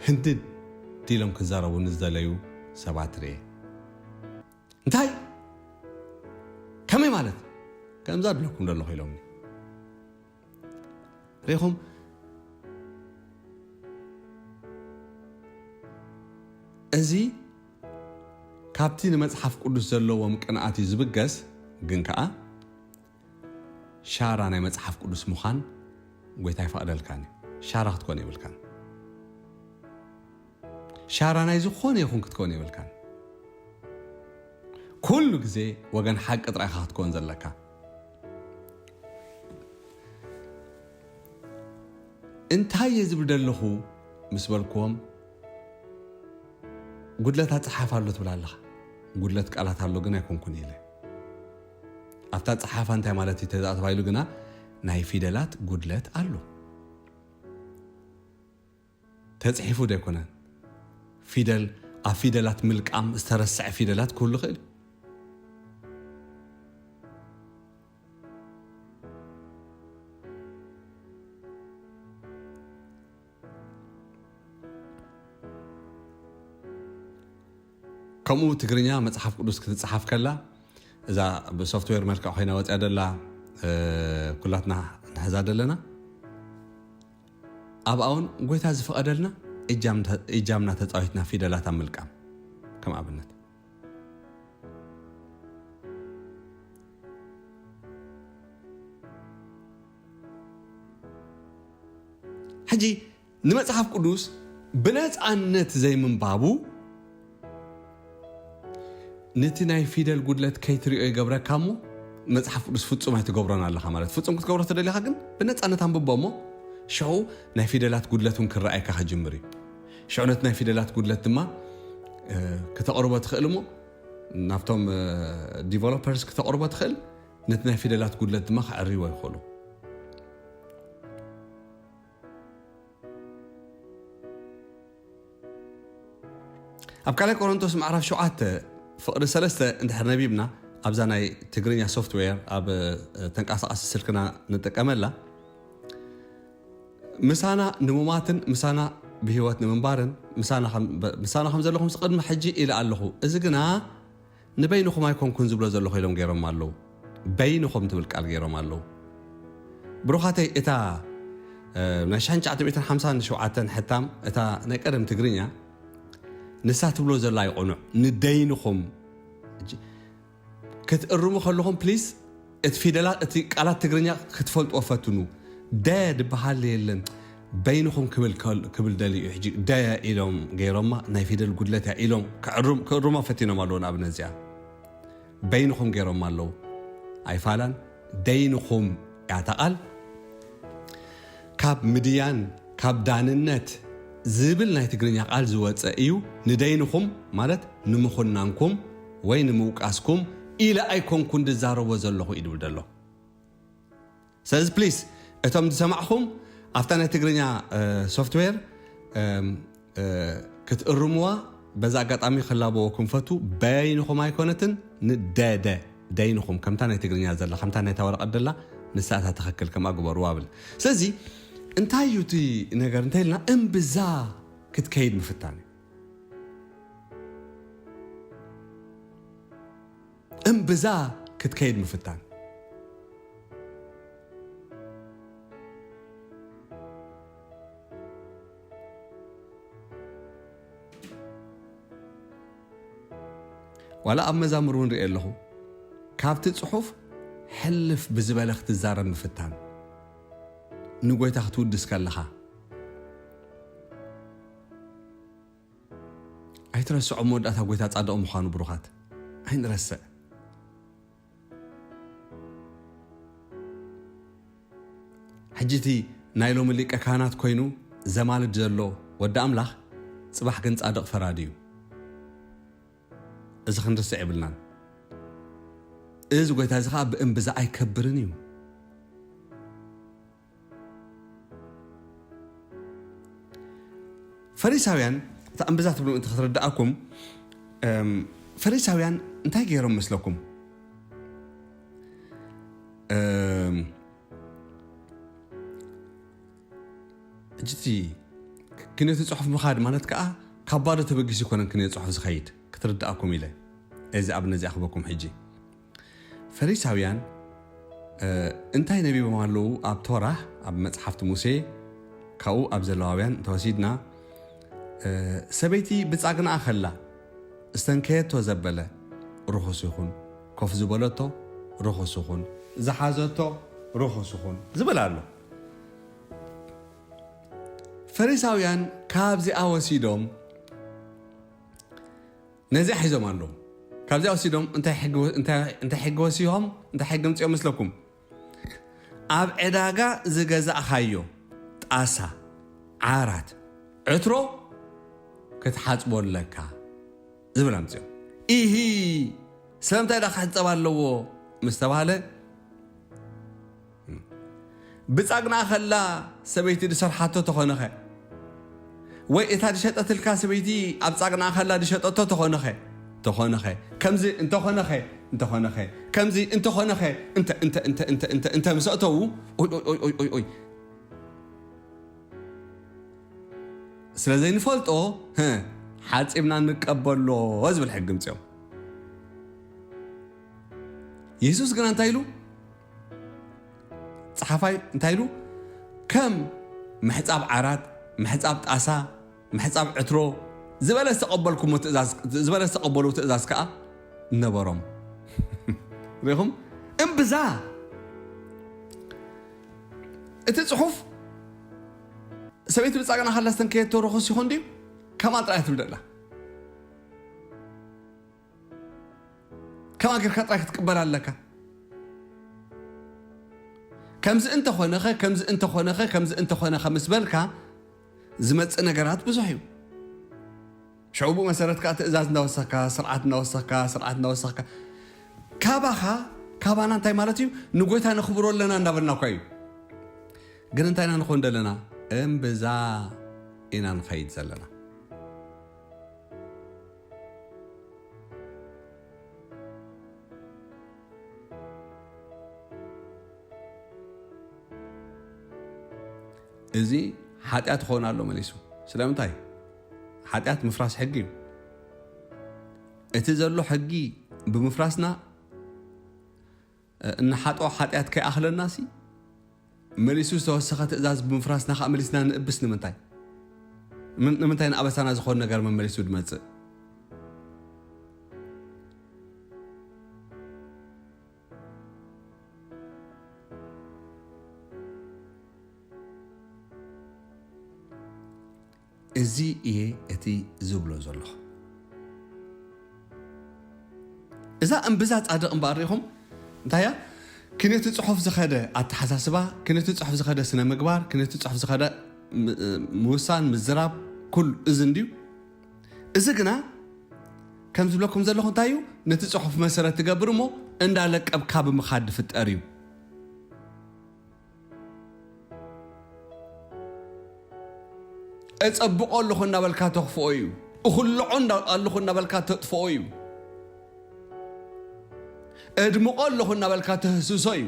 ህንድድ ኢሎም ክዛረቡ ንዝደለዩ ሰባት ርኤ። እንታይ? ከመይ ማለት? ከምዛ ድብለኩም ዘለኹ ኢሎምኒ። ርኢኹም? እዚ ካብቲ ንመጽሓፍ ቅዱስ ዘለዎም ቅንኣት እዩ ዝብገስ፣ ግን ከኣ ሻራ ናይ መጽሓፍ ቅዱስ ምዃን ጎይታ ኣይፈቕደልካን እዩ። ሻራ ክትኮን የብልካን። ሻራ ናይ ዝኾነ ይኹን ክትኮን የብልካን። ኩሉ ግዜ ወገን ሓቂ ጥራይ ኢኻ ክትኮን ዘለካ። እንታይ እየ ዝብል ዘለኹ ምስ በልክዎም፣ ጉድለት ኣጸሓሕፋ ኣሎ ትብል ኣለኻ። ጉድለት ቃላት ኣሎ ግን ኣይኮንኩን ኢለ። ኣብታ ኣጸሓሕፋ እንታይ ማለት እዩ ተዛ-፣ ተባሂሉ ግና ናይ ፊደላት ጉድለት ኣሎ። ተጽሒፉ ዶ ኣይኮነን? ፊደል፣ ኣብ ፊደላት ምልቃም ዝተረስዐ ፊደላት ክህሉ ይኽእል እዩ። ከምኡ ትግርኛ መጽሓፍ ቅዱስ ክትጽሓፍ ከላ፣ እዛ ብሶፍትዌር መልክዕ ኮይና ወጽያ ደላ፣ እ፣ ኩላትና ንሕዛ ደለና። ኣብኣ እውን ጎይታ ዝፈቐደልና እጃም-፣ እጃምና ተጻዊትና ፊደላት ኣብ ምልቃም፣ ከም ኣብነት። ሕጂ ንመጽሓፍ ቅዱስ ብነጻነት ዘይምንባቡ፣ ነቲ ናይ ፊደል ጉድለት ከይትሪኦ ይገብረካ እሞ፣ መጽሓፍ ቅዱስ ፍጹም ኣይትገብሮን ኣለኻ ማለት። ፍጹም ክትገብሮ ተደሊኻ ግን ብነጻነት ኣንብቦ እሞ፣ ሽዑ ናይ ፊደላት ጉድለት እውን ክረኣየካ ክጅምር እዩ። ሽዑ ነቲ ናይ ፊደላት ጉድለት ድማ፣ እ፣ ክተቕርቦ ትኽእል እሞ፣ ናብቶም፣ እ፣ ዲቨሎፐርስ ክተቕርቦ ትኽእል፣ ነቲ ናይ ፊደላት ጉድለት ድማ ከዕርይዎ ይኽእሉ። ኣብ ካልኣይ ቆሮንቶስ ምዕራፍ ሸውዓተ ፍቕዲ ሰለስተ እንድሕር ነቢብና፣ ኣብዛ ናይ ትግርኛ ሶፍትዌር ኣብ፣ እ፣ ተንቀሳቓሲ ስልክና ንጥቀመላ፣ ምሳና ንምማትን ምሳና ብህይወት ንምንባርን ምሳና ከም ዘለኹም ቅድሚ ሕጂ ኢለ ኣለኹ። እዚ ግና ንበይንኹም ኣይኮንኩን ዝብሎ ዘለኹ ኢሎም ገይሮም ኣለዉ። በይንኹም ትብል ቃል ገይሮም ኣለዉ። ብሩኻተይ፣ እታ ናይ ሽሕን ትሽዓተ ሚእትን ሓምሳን ሸውዓተን ሕታም፣ እታ ናይ ቀደም ትግርኛ፣ ንሳ ትብሎ ዘላ ይቕኑዕ። ንደይንኹም ክትእርሙ ከለኹም ፕሊስ እቲ ፊደላት፣ እቲ ቃላት ትግርኛ ክትፈልጥዎ ፈትኑ። ደ ድበሃል የለን፣ በይንኹም ክብል ክብል ደልዩ እዩ። ሕጂ ደ ኢሎም ገይሮማ፣ ናይ ፊደል ጉድለት እያ ኢሎም ክእርሞ ፈቲኖም ኣለዉ። ንኣብነት እዚኣ በይንኹም ገይሮማ ኣለዉ። ኣይፋላን፣ ደይንኹም እያ እታ ቃል። ካብ ምድያን፣ ካብ ዳንነት ዝብል ናይ ትግርኛ ቃል ዝወፀ እዩ። ንደይንኹም ማለት ንምኹናንኩም ወይ ንምውቃስኩም ኢለ ኣይኮንኩን ዝዛረቦ ዘለኹ እዩ ድብል ዘሎ። ስለዚ ፕሊስ፣ እቶም ዝሰማዕኹም ኣብታ ናይ ትግርኛ ሶፍትዌር ክትእርምዋ በዛ ኣጋጣሚ ክላበወኩም ፈቱ። በይንኹም ኣይኮነትን፣ ንደደ ደይንኹም፣ ከምታ ናይ ትግርኛ ዘላ፣ ከምታ ናይታ ወረቐት ደላ፣ ንሳ እታ ትኽክል ከምኣ ግበርዋ ብል። ስለዚ እንታይ እዩ እቲ ነገር እንተ ኢልና፣ እምብዛ ክትከይድ ምፍታን እዩ። እምብዛ ክትከይድ ምፍታን። ዋላ ኣብ መዛሙር እውን ርኢ ኣለኹ፣ ካብቲ ጽሑፍ ሕልፍ ብዝበለ ክትዛረብ ምፍታን። ንጎይታ ክትውድስ ከለኻ ኣይትረስዖ መወዳእታ ጎይታ ጻድቕ ምዃኑ። ብሩኻት፣ ኣይንረስዕ። ሕጂ እቲ ናይ ሎሚ ሊቀ ካህናት ኮይኑ ዘማልድ ዘሎ ወዲ ኣምላኽ፣ ጽባሕ ግን ጻድቕ ፈራዲ እዩ። እዚ ክንርስዕ የብልናን። እዚ ጎይታ እዚ ኸዓ ብእምብዛ ኣይከብርን እዩ። ፈሪሳውያን፣ እታ እምብዛ ትብሉ እንተ ክትርድኣኩም፣ እም፣ ፈሪሳውያን እንታይ ገይሮም መስለኩም? እም፣ ሕጂ እቲ ክንዮቲ ጽሑፍ ምኻድ ማለት ከኣ ካብ ባዶ ተበጊሱ ኣይኮነን ክንዮቲ ጽሑፍ ዝኸይድ፣ ክትርድኣኩም ኢለ እዚ ኣብነት እዚኣ ክበኩም። ሕጂ ፈሪሳውያን፣ እ፣ እንታይ ነቢቦም ኣለዉ? ኣብ ቶራ፣ ኣብ መጽሓፍቲ ሙሴ፣ ካብኡ ኣብ ዘለዋውያን እንተወሲድና፣ እ፣ ሰበይቲ ብጻግናኣ ከላ እስተንከየቶ ዘበለ ርኹስ ይኹን፣ ኮፍ ዝበለቶ ርኹስ ይኹን፣ ዝሓዘቶ ርኹስ ይኹን ዝብል ኣሎ። ፈሪሳውያን ካብዚኣ ወሲዶም ነዚኣ ሒዞም ኣለዉ። ካብዚኣ ወሲዶም እንታይ ሕጊ ወ-፣ እንታይ፣ እንታይ ሕጊ ወሲኾም፣ እንታይ ሕጊ ኣምጺኦም መስለኩም? ኣብ ዕዳጋ ዝገዛእኻዮ ጣሳ፣ ዓራት፣ ዕትሮ ክትሓጽቦ ኣለካ ዝብል ኣምጺኦም። ኢሂ፣ ስለምንታይ ደኣ ክሕጸብ ኣለዎ ምስ ተባህለ፣ ብጻግና ከላ ሰበይቲ ዝሰርሓቶ ተኾነኸ፣ ወይ እታ ዝሸጠትልካ ሰበይቲ ኣብ ጻግና ከላ ዝሸጠቶ ተኾነኸ፣ ተኾነኸ፣ ከምዚ እንተኾነኸ፣ እንተኾነኸ፣ ከምዚ እንተኾነኸ፣ እንተ፣ እንተ፣ እንተ፣ እንተ፣ እንተ፣ እንተ ምስ ኣእተዉ፣ ኦይ፣ ኦይ፣ ኦይ፣ ኦይ፣ ኦይ፣ ኦይ። ስለ ዘይንፈልጦ፣ ህ፣ ሓጺብና ንቀበሎ ዝብል ሕጊ ምጽኦም። የሱስ ግና እንታይ ኢሉ? ጸሓፋይ እንታይ ኢሉ? ከም ምሕጻብ ዓራት፣ ምሕጻብ ጣሳ፣ ምሕጻብ ዕትሮ ዝበለ ዝተቐበልኩሞ ትእዛዝ፣ ዝበለ ዝተቐበሉ ትእዛዝ ከኣ ነበሮም። ርኢኹም? እምብዛ እቲ ጽሑፍ ሰበይቲ ብጻግና ከላ ዝተንከየቶ ርኹስ ይኹን ድዩ? ከምኣ ጥራይ ትብል ዘላ። ከምኣ ጌርካ ጥራይ ክትቅበል ኣለካ። ከምዚ እንተኾነኸ፣ ከምዚ እንተኾነኸ፣ ከምዚ እንተኾነኸ ምስ በልካ ዝመጽእ ነገራት ብዙሕ እዩ። ሽዑ ብኡ መሰረት ከኣ ትእዛዝ እናወሰኽካ፣ ስርዓት እናወሰኽካ፣ ስርዓት እናወሰኽካ፣ ካባኻ፣ ካባና እንታይ ማለት እዩ? ንጎይታ ነኽብሮ ኣለና እናበልና እኳ እዩ። ግን እንታይ ኢና ንኾን ዘለና? እምብዛ ኢና ንኸይድ ዘለና። እዚ ሓጢኣት ክኸውን ኣሎ መሊሱ። ስለምንታይ? ሓጢኣት ምፍራስ ሕጊ እዩ። እቲ ዘሎ ሕጊ ብምፍራስና፣ እ፣ እንሓጦ ሓጢኣት ከይኣኽለናሲ፣ መሊሱ ዝተወሰኸ ትእዛዝ ብምፍራስና ከዓ መሊስና ንእብስ። ንምንታይ? ምን-፣ ንምንታይ ንኣበሳና ዝኾን ነገር መመሊሱ ድመጽእ? እዚ እየ እቲ ዝብሎ ዘለኹ። እዛ እምብዛ ጻድቕ እምበኣር ርኢኹም እንታይ እያ? ክነቲ ጽሑፍ ዝኸደ ኣተሓሳስባ፣ ክነቲ ጽሑፍ ዝኸደ ስነ ምግባር፣ ክነቲ ጽሑፍ ዝኸደ ም-፣ ምውሳን፣ ምዝራብ፣ ኩሉ እዚ እንድዩ። እዚ ግና ከም ዝብለኩም ዘለኹ እንታይ እዩ? ነቲ ጽሑፍ መሰረት ትገብር እሞ እንዳለቀብካ ብምኻድ ዝፍጠር እዩ። እጸብቆ ኣለኹ እናበልካ ተኽፍኦ እዩ። እኹልዖ እንዳ-፣ ኣለኹ እናበልካ ተጥፍኦ እዩ። እድምቆ ኣለኹ እናበልካ ተህስሶ እዩ።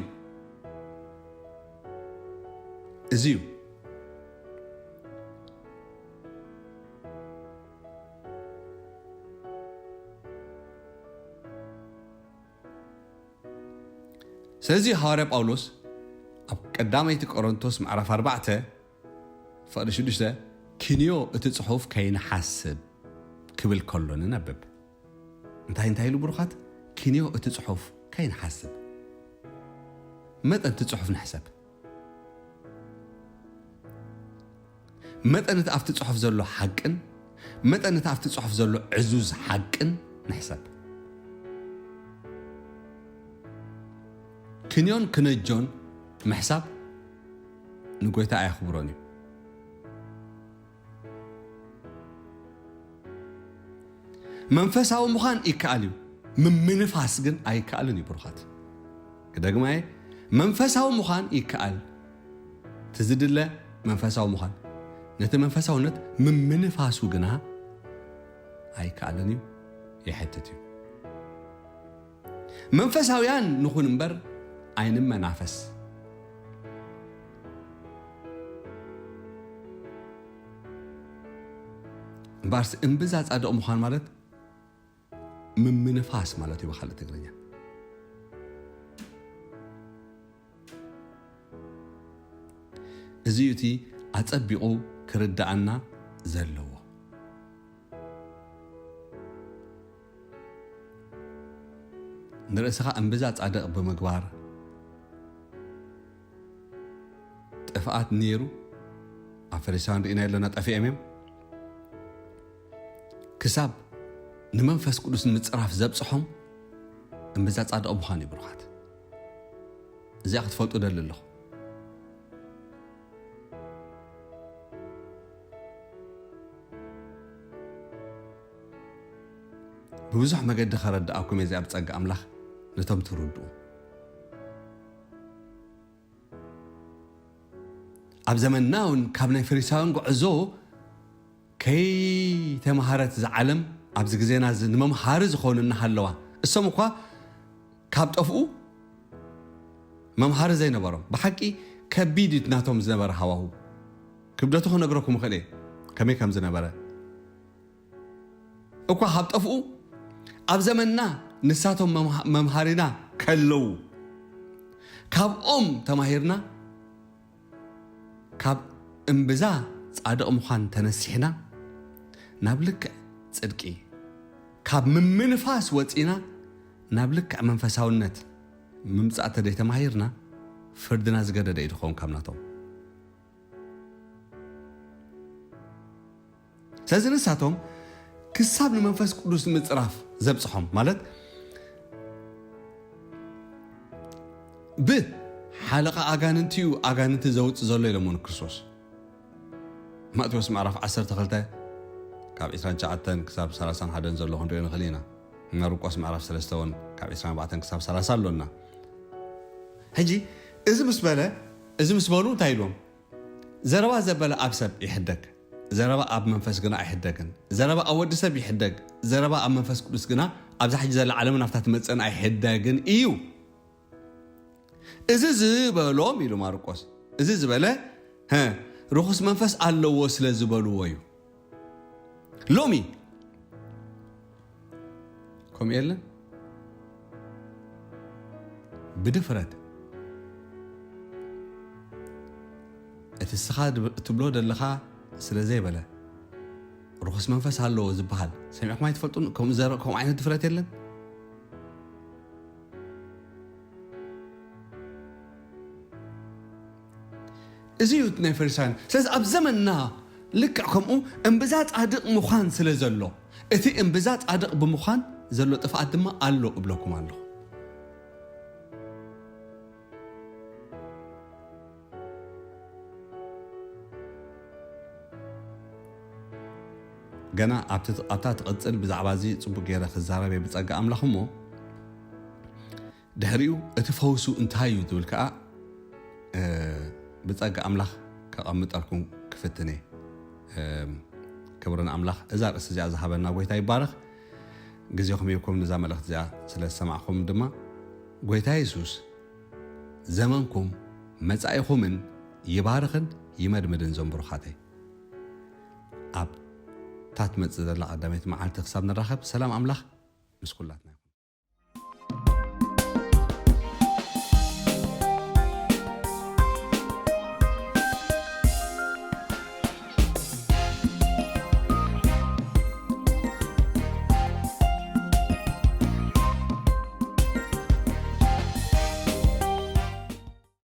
እዚ እዩ። ስለዚ ሃዋርያ ጳውሎስ ኣብ ቀዳመይቲ ቆሮንቶስ ምዕራፍ ኣርባዕተ ፍቕዲ ሽዱሽተ፣ ክንዮ እቲ ጽሑፍ ከይንሓስብ ክብል ከሎ ንነብብ። እንታይ እንታይ ኢሉ ብሩኻት? ክንዮ እቲ ጽሑፍ ከይንሓስብ። መጠን እቲ ጽሑፍ ንሕሰብ። መጠን እቲ ኣብቲ ጽሑፍ ዘሎ ሓቅን መጠን እቲ ኣብቲ ጽሑፍ ዘሎ ዕዙዝ ሓቅን ንሕሰብ። ክንዮን ክነጆን ምሕሳብ ንጎይታ ኣየኽብሮን እዩ። መንፈሳዊ ምዃን ይከኣል እዩ፣ ምምንፋስ ግን ኣይከኣልን እዩ። ብሩኻት፣ ክደግማ እየ፣ መንፈሳዊ ምዃን ይከኣል፣ እቲ ዝድለ መንፈሳዊ ምዃን፣ ነቲ መንፈሳውነት ምምንፋሱ ግና ኣይከኣልን እዩ፣ ይሕትት እዩ። መንፈሳውያን ንኹን እምበር ኣይንመናፈስ። እምበኣርስ እምብዛ ጻድቕ ምዃን ማለት ምምንፋስ ማለት እዩ ብኻልእ ትግርኛ። እዚ እዩ እቲ ኣጸቢቑ ክርድኣና ዘለዎ። ንርእስኻ እምብዛ ጻድቕ ብምግባር ጥፍኣት ነይሩ። ኣብ ፈሪሳውያን ርኢና ኣለና፣ ጠፊኦም እዮም። ክሳብ ንመንፈስ ቅዱስ ንምጽራፍ ዘብጽሖም እምብዛ ጻድቕ ምዃን እዩ። ብሩኻት፣ እዚኣ ክትፈልጡ ደሊ ኣለኹ። ብብዙሕ መገዲ ከረድኣኩም እየ፣ እዚኣ ብጸጋ ኣምላኽ ነቶም ትርድኡ። ኣብ ዘመንና እውን ካብ ናይ ፈሪሳውያን ጉዕዞ ከይተምሃረት እዛ ዓለም ኣብዚ ግዜና እዚ ንመምሃሪ ዝኾኑ እናሃለዋ፣ እሶም እኳ ካብ ጠፍኡ መምሃሪ ዘይነበሮም። ብሓቂ ከቢድ እዩ ናቶም ዝነበረ ሃዋሁ። ክብደቱ ክነግረኩም እኽእል እየ ከመይ ከም ዝነበረ። እኳ ካብ ጠፍኡ፣ ኣብ ዘመንና ንሳቶም መምሃ-፣ መምሃሪና ከለዉ፣ ካብኦም ተማሂርና፣ ካብ እምብዛ ጻድቕ ምዃን ተነሲሕና፣ ናብ ልክዕ ጽድቂ፣ ካብ ምምንፋስ ወጺና፣ ናብ ልክዕ መንፈሳውነት ምምጻእ ተደይተማሂርና፣ ፍርድና ዝገደደ እዩ ዝኸውን ካብ ናቶም። ስለዚ ንሳቶም ክሳብ ንመንፈስ ቅዱስ ምጽራፍ ዘብጽሖም፣ ማለት ብሓለቓ ኣጋንንቲ እዩ ኣጋንንቲ ዘውጽእ ዘሎ ኢሎሞ ንክርስቶስ። ማቴዎስ ምዕራፍ ዓሰርተ ክልተ ካብ ዕስራን ትሽዓተን ክሳብ ሰላሳን ሓደን ዘሎ ክንሪኦ ንኽእል ኢና። ማርቆስ ምዕራፍ ሰለስተ እውን ካብ ዕስራን ኣርባዕተን ክሳብ ሰላሳ ኣሎና። ሕጂ እዚ ምስ በለ፣ እዚ ምስ በሉ እንታይ ኢልዎም? ዘረባ ዘበለ ኣብ ሰብ ይሕደግ፣ ዘረባ ኣብ መንፈስ ግና ኣይሕደግን። ዘረባ ኣብ ወዲ ሰብ ይሕደግ፣ ዘረባ ኣብ መንፈስ ቅዱስ ግና ኣብዛ ሕጂ ዘላ ዓለምን ኣብታ ትመጽእን ኣይሕደግን እዩ። እዚ ዝበሎም ኢሉ ማርቆስ፣ እዚ ዝበለ፣ ሀ፣ ርኹስ መንፈስ ኣለዎ ስለ ዝበልዎ እዩ። ሎሚ ከምኡ የለን። ብድፍረት እቲ ስኻ ትብሎ ዘለኻ ስለ ዘይበለ፣ ርኹስ መንፈስ ኣለዎ ዝበሃል ሰሚዕኩም ኣይትፈልጡን? ከምኡ ዘረ-፣ ከምኡ ዓይነት ድፍረት የለን። እዚ እዩ ናይ ፈሪሳውያን። ስለዚ ኣብ ዘመንና ልክዕ ከምኡ እምብዛ ጻድቕ ምዃን ስለ ዘሎ፣ እቲ እምብዛ ጻድቕ ብምዃን ዘሎ ጥፍኣት ድማ ኣሎ እብለኩም ኣለኹ። ገና ኣብቲ፣ ኣብታ ትቕጽል ብዛዕባ እዚ ጽቡቕ ገይረ ክዛረብ እየ ብጸጋ ኣምላኽ። እሞ ድሕሪኡ እቲ ፈውሱ እንታይ እዩ ትብል ከኣ፣ እ፣ ብጸጋ ኣምላኽ ከቐምጠልኩም ክፍትን እየ። እም፣ ክብርን ኣምላኽ እዛ ርእሲ እዚኣ ዝሃበና ጎይታ ይባረኽ። ግዜኹም ሂብኩም ነዛ መልእኽቲ እዚኣ ስለ ዝሰማዕኹም ድማ ጎይታ የሱስ ዘመንኩም መጻኢኹምን ይባርኽን ይመድምድን። ዞም ብሩኻተይ፣ ኣብ እታ ትመጽእ ዘላ ቀዳመይቲ መዓልቲ ክሳብ ንራኸብ፣ ሰላም ኣምላኽ ምስ ኩላትና።